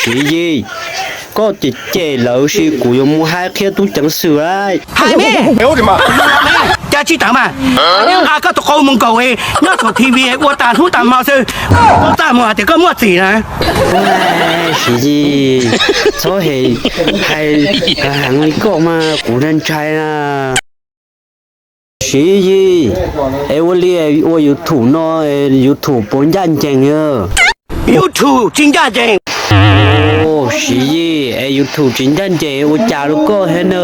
Siv Yis, koj cem cem lawv sis kuv yuav mus hais qhia tub ceev xwm lawm. Cas tsis tawm mas, nqa koj tus qau mus nkaum nyob saum T V ua tas hnub tas hmo xwb, koj txaj muag hais tias koj muaj txim na. Siv Yis, txhob hem hais heev li koj mas kuv ntshai ntshai na. Siv Yis, es ua li ua YouTube no, YouTube puas ncaj ncees? YouTube tsis ncaj ncees. Siv Yis, es YouTube tsis ncaj ncees ua cas rau koj thiab na?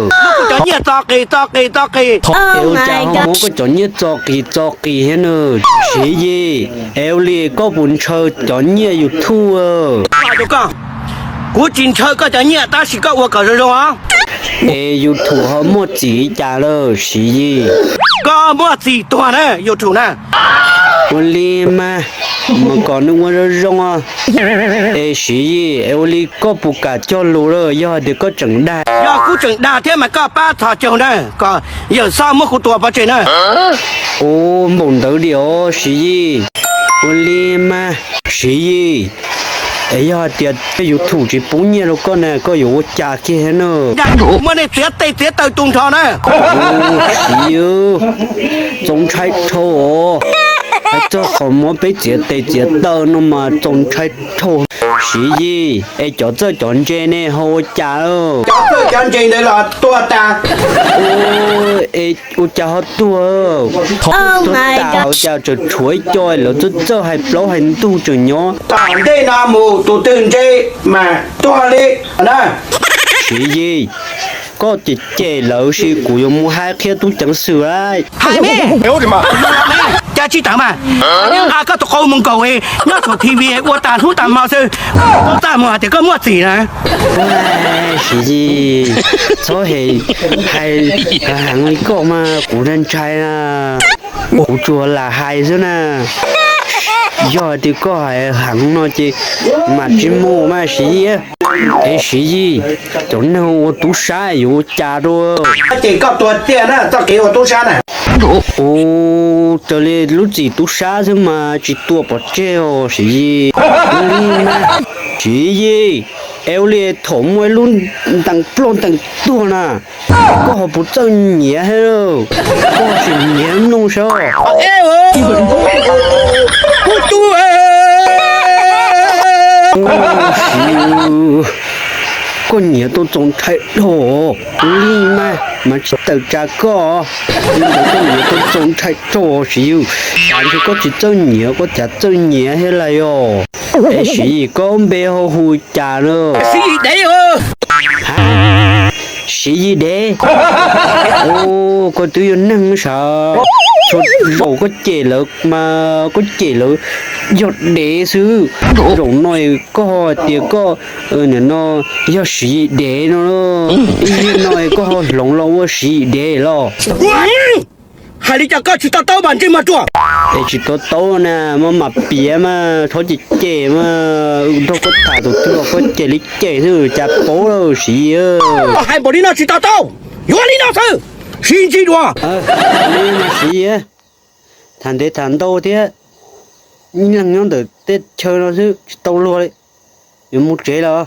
Muab kuv cov nyiaj txo qis txo qis txo qis. Es ua cas ho muab koj cov nyiaj txo qis txo qis thiab na? Siv Yis, es ua li koj puas ntshaw cov nyiaj YouTube? Kuv tsis ntshaw koj cov nyiaj tab sis koj ua kom zoo zoo os. Es YouTube ho muaj txim li cas lawm Siv Yis? Koj muaj txim tuag na YouTube na. Ua li mas, mas kom nws ua zoo zoo os. Es Siv Yis, es ua li koj puas kam cog lus lawm yog hais tias koj tseem dag? Yog kuv tseem dag thiab mas koj pab txhos caug na, kom Yawm Xob muab kuv tua pov tseg na. Ua npaum ntawd li os Siv Yis. Ua li mas Siv Yis, es yog hais tias YouTube tsis pub nyiaj rau koj na koj yuav ua cas kiag thiab na? Muab nej txiav tes txiav taw tu nrho na. Siv Yis, txaus ntshai dhau os. Hais txog qhov muab peb txiav tes txiav taw no mas txaus ntshai dhau. Siv Yis, es cov txawj cov ntse ne ho ua cas? Cov txawj cov ntse ntawd los tuag tas. Es ua cas ho tuag? Qhov tuag tas ua cas tseem tshuav ib co lawv txawj txawj hais plaub hais ntug tseem nyob. Tom ntej no mus tus twg ntse mas tuag li na. Siv Yis, koj cem cem lawv sis kuv yuav mus hais qhia tub ceev xwm lawm. Cas tsis tawm mas, nqa koj tus qau mus nkaum nyob saum T V ua tas hnub tas hmo xwb, koj txaj muag hais tias koj muaj txim na. Siv Yis, txhob hem hais heev li koj mas kuv ntshai ntshai na. Kuv tsuas lam hais xwb na. Yog hais tias koj hais heev no ces mam tsis mus mas Siv Yis. Es Siv Yis, cov neeg ua tub sab yuav ua cas rau? Ces koj tuag tiag na, txoj kev ua tub sab na. Ua raws li lub txim tub sab xwb mas tsis tua pov tseg os Siv Yis. Siv Yis, es ua li thaum muaj ib lub ntees ploj ntees tuag na, koj ho puas txawj nyiav thiab? Koj tsis nyiav mloog saib. Koj nyiav tau txaus ntshai dhau li mas, mas tsis tawm tsam koj. Li ntawd koj nyiav tau txaus ntshai dhau Siv Yis. Cas ntshe koj tsis txawj nyiav, koj cas txawj nyiav thiab lauj yog? Es Siv Yis koj npe hu hu cas na? Siv Yis Dev. Siv Yis Dev. Koj twb yog neeg sav. Txhua zaus koj cem lawv mas koj cem lawv yog dev xwb. Zaum no koj hais tias koj nim no yog Siv Yis Dev no, ib zaug no koj ho hloov los ua Siv Yis Dev los. Hais li cas koj tsis to taub mas ntsej muag ruam. Es tsis to taub na, mas mam piav mas, txhob cem cem mas, nrog koj tham tus twg los koj cem li cem xwb cas paub lawm Siv Yis. Hais npaum li no tsis to taub, yuav li no xwb, sib ntsib dua. Siv Yis, tham ntev tham ntau thiab, ib leeg nyob ntawm teb chaws no xwb tsis tau luag li, yuav mus tsev lawm.